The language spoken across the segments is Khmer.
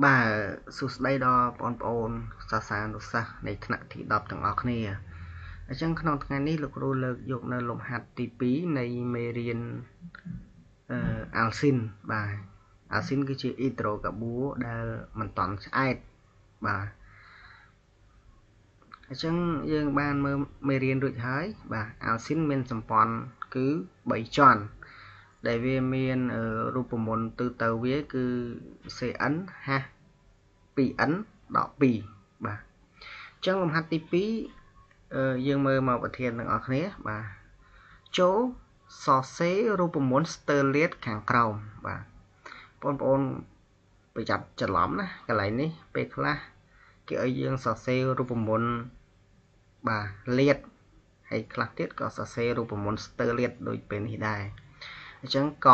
បាទសួស្តីដល់បងប្អូនសាសានុសិស្សនៃថ្នាក់ទី10ទាំងអស់គ្នាអញ្ចឹងក្នុងថ្ងៃនេះលោកគ្រូលើកយកនៅលំហាត់ទី2នៃមេរៀនអាល់ស៊ីនបាទអាល់ស៊ីនគឺជាអ៊ីដ្រូកាបួដែលមិនតន់ឆ្អែតបាទអញ្ចឹងយើងបានមើលមេរៀនរួចហើយបាទអាល់ស៊ីនមានសម្ព័ន្ធគឺ3ជាន់ដែលវាមានរូបមន្តទូទៅវាគឺ CN H 2N ដក2បាទអញ្ចឹងលំហាត់ទី2យើងមើលមកប្រធានទាំងអស់គ្នាបាទចូលសរសេររូបមន្តស្ទើលាតខាងក្រោមបាទបងប្អូនប្រយ័ត្នច្រឡំណាកន្លែងនេះពេលខ្លះគេឲ្យយើងសរសេររូបមន្តបាទលាតហើយខ្លះទៀតក៏សរសេររូបមន្តស្ទើលាតដូចពេលនេះដែរអញ្ចឹងក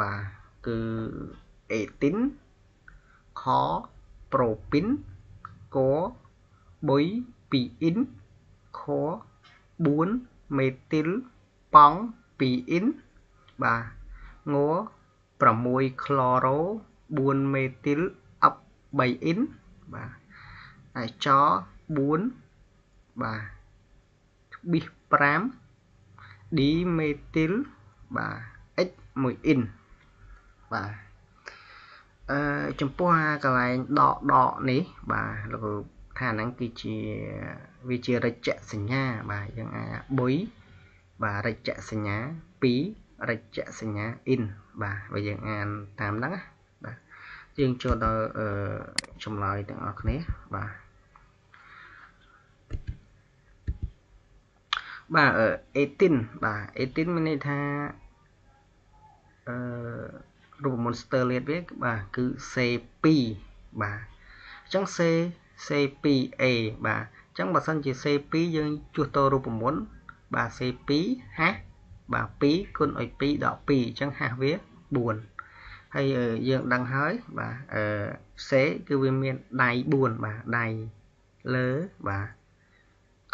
បាទគឺអេទីនខប្រូពីនកបុយពីអ៊ីនខ4មេទីលប៉ង់ពីអ៊ីនបាទង6ក្លរ៉ូ4មេទីលអឹប3អ៊ីនបាទហើយច4បាទប៊ីស5ឌីមេទីលបាទ x 1អ៊ីនបាទចំពោះកន្លែងដកនេះបាទលោកថាហ្នឹងគឺជាវាជារចសញ្ញាបាទយើងអាចបុយបាទរចសញ្ញា2រចសញ្ញាអ៊ីនបាទបើយើងអានតាមហ្នឹងណាបាទយើងចូលដល់ចម្លើយទាំងអស់គ្នាបាទបាទអេទីនបាទអេទីនមានន័យថារូបមន្តស្ទើលាតវាបាទគឺ C2 បាទអញ្ចឹង C C2A បាទអញ្ចឹងបើសិនជា C2 យើងជួសតរូបមន្តបាទ C2 ហាស់បាទ2គុណឲ្យ2ដក2អញ្ចឹងហាស់វា4ហើយយើងដឹងហើយបាទC គឺវាមានដៃ4បាទដៃលើបាទ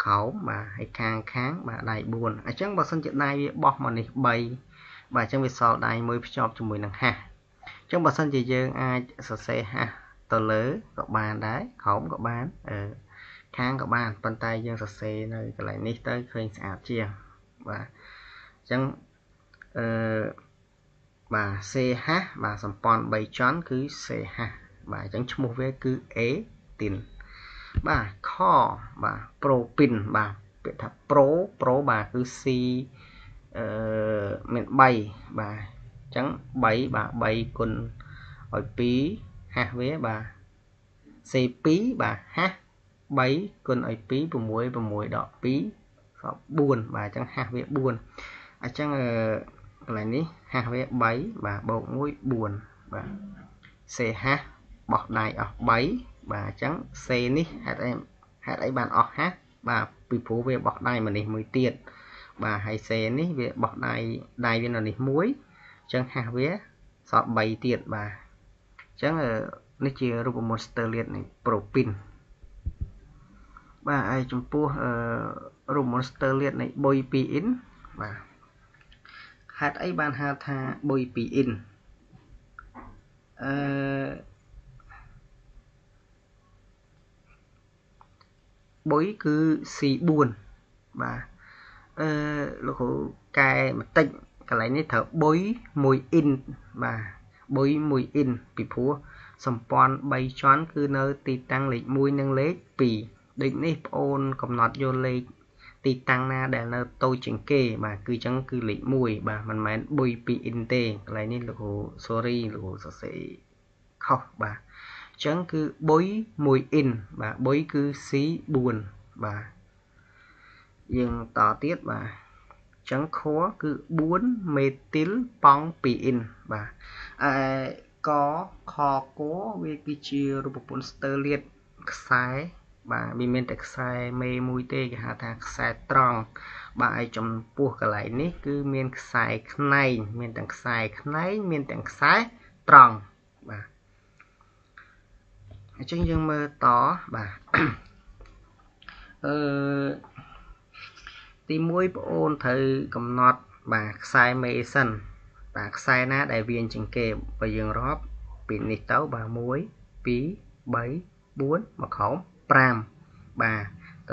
ក្រោមបាទហើយខាងបាទដៃ4អញ្ចឹងបើសិនជាដៃវាបោះមកនេះ3បាទអញ្ចឹងវាសល់ដៃមួយភ្ជាប់ជាមួយនឹងហាស់អញ្ចឹងបើសិនជាយើងអាចសរសេរហាស់ទៅលើក៏បានដែរក្រោមក៏បានខាងក៏បានប៉ុន្តែយើងសរសេរនៅកន្លែងនេះទៅឃើញស្អាតជាងបាទអញ្ចឹងបាទ C ហាស់បាទសម្ព័ន្ធ3ជាន់គឺ C ហាស់បាទអញ្ចឹងឈ្មោះវាគឺ A ទីនបាទខបាទប្រូពីនបាទពាក្យថាប្រូបាទគឺ C មាន3បាទអញ្ចឹង3បាទ3គុណឲ្យ2ហាស់វាបាទ C2 បាទហាស់3គុណឲ្យ2 6 6ដក2សល់4បាទអញ្ចឹងហាស់វា4អញ្ចឹងកន្លែងនេះហាស់វា3បាទបូក1 4បាទ C ហាស់បោះដៃអស់3បាទអញ្ចឹង C នេះហេតុអីបានអស់ហាស់បាទពីព្រោះវាបោះដៃមកនេះមួយទៀតបាទហើយ C នេះវាបោះដៃវានៅនេះមួយអញ្ចឹងហាស់វាសល់3ទៀតបាទអញ្ចឹងនេះជារូបមន្តស្ទើលាតនៃប្រូពីនបាទហើយចំពោះរូបមន្តស្ទើលាតនៃបុយ2អ៊ីនបាទហេតុអីបានហៅថាបុយ2អ៊ីនបុយគឺ C4 បាទលោកគ្រូកែបន្តិចកន្លែងនេះត្រូវបុយ1អ៊ីនបាទបុយ1អ៊ីនពីព្រោះសម្ព័ន្ធ3ជាន់គឺនៅទីតាំងលេខ1និងលេខ2ដូចនេះប្អូនកំណត់យកលេខទីតាំងណាដែលនៅតូចជាងគេបាទគឺអញ្ចឹងគឺលេខ1បាទមិនមែនបុយ2អ៊ីនទេកន្លែងនេះលោកគ្រូ sorry លោកគ្រូសរសេរខុសបាទអញ្ចឹងគឺបុយ1អ៊ីនបាទបុយគឺ C4 បាទយើងតទៀតបាទអញ្ចឹងខគឺ4មេទីលប៉ង់2អ៊ីនបាទកខកវាគឺជារូបពន្ធស្ទើលាតខ្សែបាទវាមានតែខ្សែមេមួយទេគេហៅថាខ្សែត្រង់បាទហើយចំពោះកន្លែងនេះគឺមានខ្សែខ្នែងមានទាំងខ្សែខ្នែងមានទាំងខ្សែត្រង់បាទអញ្ចឹងយើងមើលតបាទទី1បងអូនត្រូវកំណត់បាទខ្សែមេសិនបាទខ្សែណាដែលវាជាងគេបើយើងរាប់ពីនេះទៅបាទ1 2 3 4មកក្រោម5បាទ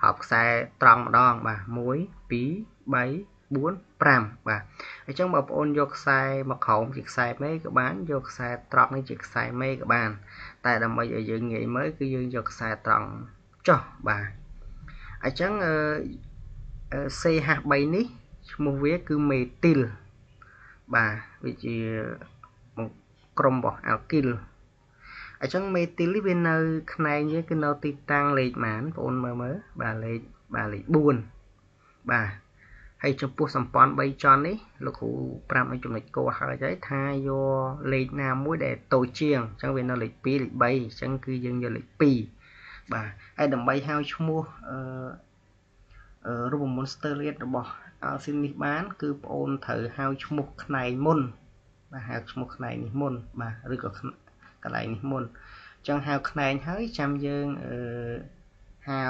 ហប់ខ្សែត្រង់ម្ដងបាទ1 2 3 4 5បាទអញ្ចឹងបងប្អូនយកខ្សែមកក្រោមជាខ្សែមេក៏បានយកខ្សែត្រង់នេះជាខ្សែមេក៏បានតែដើម្បីឲ្យយើងងាយមើលគឺយើងយកខ្សែត្រង់ចុះបាទអញ្ចឹង CH3 នេះឈ្មោះវាគឺមេទីលបាទវាជាក្រុមរបស់អាល់គីលអញ្ចឹងមេទីលនេះវានៅខ្នែងវាគឺនៅទីតាំងលេខប៉ុន្មានបងប្អូនមើលមើលបាទលេខបាទលេខ4បាទហើយចំពោះសម្ព័ន្ធ3ជាន់នេះលោកគ្រូប្រាប់ឲ្យចំណុចគោហើយហើយថាយកលេខណាមួយដែលតូចជាងអញ្ចឹងវានៅលេខ2លេខ3អញ្ចឹងគឺយើងយកលេខ2បាទហើយដើម្បីហៅឈ្មោះអឺរូបមន្តស្ទើរលាតរបស់អាល់ស៊ីននេះបានគឺបងអូនត្រូវហៅឈ្មោះខ្នែងមុនបាទហៅឈ្មោះខ្នែងនេះមុនបាទឬក៏កន្លែងនេះមុនអញ្ចឹងហៅខ្នែងហើយចាំយើងហៅ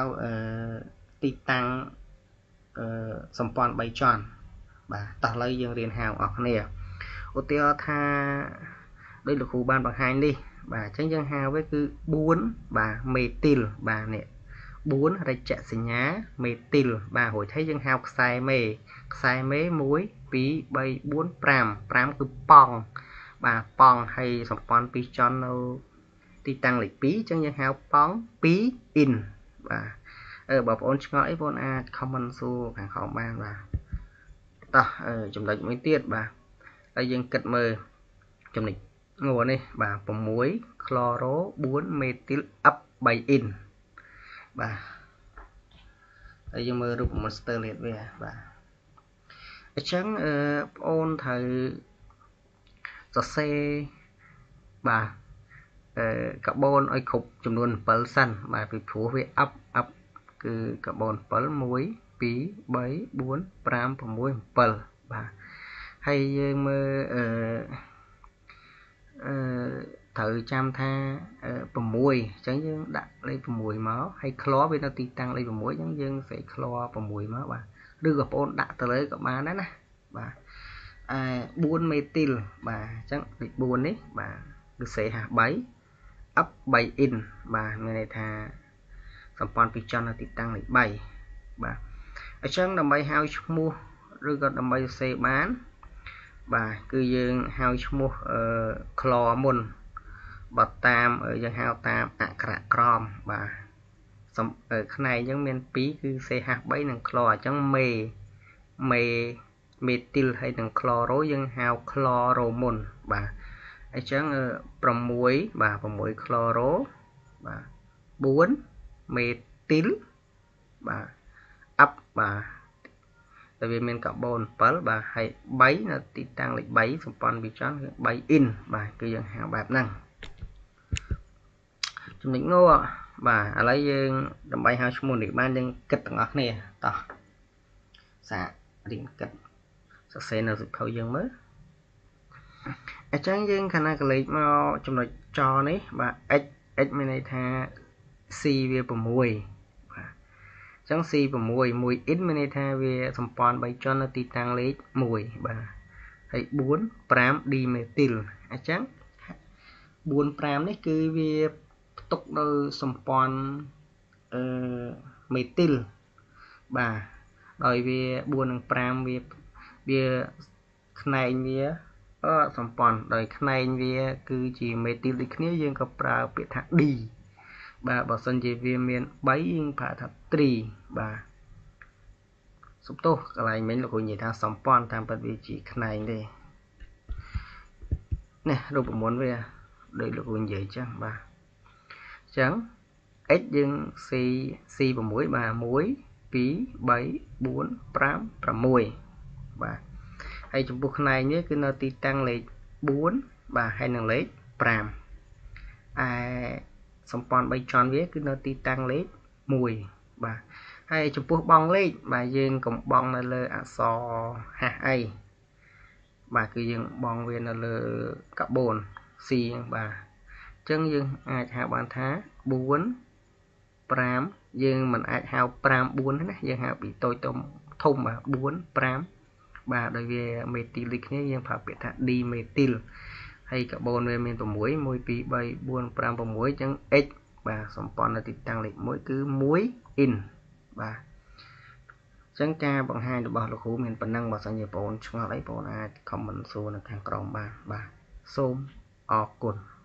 ទីតាំងសម្ព័ន្ធ3ជាន់បាទតោះឥឡូវយើងរៀនហៅអស់គ្នាឧទាហរណ៍ថាដោយលោកគ្រូបានបង្ហាញនេះបាទអញ្ចឹងយើងហៅវាគឺ4បាទមេទីលបាទនេះ4រចសញ្ញាមេទីលបាទរួចហើយយើងហៅខ្សែមេខ្សែមេ1 2 3 4 5 5គឺប៉ង់បាទប៉ង់ហើយសម្ព័ន្ធ2ជាន់នៅទីតាំងលេខ2អញ្ចឹងយើងហៅប៉ង់2អ៊ីនបាទបើបងប្អូនឆ្ងល់អីបងអាច comment សួរខាងក្រោមបានបាទតោះចំណុចមួយទៀតបាទហើយយើងគិតមើលចំណុចងនេះបាទ6 chloro 4 methyl up 3 in បាទហើយយើងមើលរូបមន្តស្ទើរលាតវាបាទអញ្ចឹងបងអូនត្រូវសរសេរបាទកាបូនឲ្យគ្រប់ចំនួន7សិនបាទពីព្រោះវា up up គឺកាបូន7 1 2 3 4 5 6 7បាទហើយយើងមើលអឺត្រូវចាំថា6អញ្ចឹងយើងដាក់លេខ6មកហើយក្លវានៅទីតាំងលេខ6អញ្ចឹងយើងសេក្ល6មកបាទឬក៏បងអូនដាក់ទៅលើក៏បានដែរណាបាទ4មេទីលបាទអញ្ចឹងលេខ4នេះបាទគឺ CH3 up 3 in បាទមានន័យថាសម្ព័ន្ធពីរជាន់នៅទីតាំងលេខ3បាទអញ្ចឹងដើម្បីហៅឈ្មោះឬក៏ដើម្បីសរសេរបានបាទគឺយើងហៅឈ្មោះក្លមុនបើតាមយើងហៅតាមអក្ខរក្រមបាទខ្នែងអញ្ចឹងមាន2គឺ CH3 និងក្លអញ្ចឹងមេមេមេទីលហើយនិងក្លរ៉ូយើងហៅក្លរ៉ូមុនបាទអញ្ចឹង6បាទ6ក្លរ៉ូបាទ4មេទីលបាទអាប់បាទតែវាមានកាបូន7បាទហើយ3នៅទីតាំងលេខ3សម្ព័ន្ធពីរជាន់គឺ3អ៊ីនបាទគឺយើងហៅបែបហ្នឹងចំណុចងបាទឥឡូវយើងដើម្បីហៅឈ្មោះនេះបានយើងគិតទាំងអស់គ្នាតោះសាករៀនគិតសរសេរនៅសៀវភៅយើងមើលអញ្ចឹងយើងខណៈកលេចមកចំណុចចនេះបាទ x x មានន័យថា C វា6បាទអញ្ចឹង C 6 1 in មានន័យថាវាសម្ព័ន្ធ3ជាន់នៅទីតាំងលេខ1បាទហើយ4 5 D មេទីលអញ្ចឹង4 5នេះគឺវាផ្ទុកនៅសម្ព័ន្ធមេទីលបាទដោយវា4និង5វាខ្នែងវាសម្ព័ន្ធដោយខ្នែងវាគឺជាមេទីលដូចគ្នាយើងក៏ប្រើពាក្យថា D បាទបើសិនជាវាមាន3យើងប្រើថាត្រីបាទសុំទោសកន្លែងមិញលោកគ្រូនិយាយថាសម្ព័ន្ធតាមពិតវាជាខ្នែងទេនេះរូបមន្តវាដូចលោកគ្រូនិយាយចឹងបាទអញ្ចឹង x យើង c c6 បាទ1 2 3 4 5 6បាទហើយចំពោះខ្នែងនេះគឺនៅទីតាំងលេខ4បាទហើយនឹងលេខ5ឯសម្ព័ន្ធ3ជាន់វាគឺនៅទីតាំងលេខ1បាទហើយចំពោះបងលេខបាទយើងកំបងនៅលើអក្សរហះអីបាទគឺយើងបងវានៅលើកាបូន C បាទអញ្ចឹងយើងអាចហៅបានថា4 5យើងមិនអាចហៅ5 4ទេណាយើងហៅពីតូចទៅធំបាទ4 5បាទដោយវាមេទីលដូចគ្នាយើងប្រើពាក្យថា D មេទីល ហើយកាបូនវាមាន6 1 2 3 4 5 6អញ្ចឹង x បាទសម្ព័ន្ធនៅទីតាំងលេខ1គឺ1 in បាទអញ្ចឹងការបង្ហាញរបស់លោកគ្រូមានប៉ុណ្ណឹងបើសិនជាបងប្អូនឆ្ងល់អីបងប្អូនអាច comment សួរនៅខាងក្រោមបានបាទសូមអរគុណ។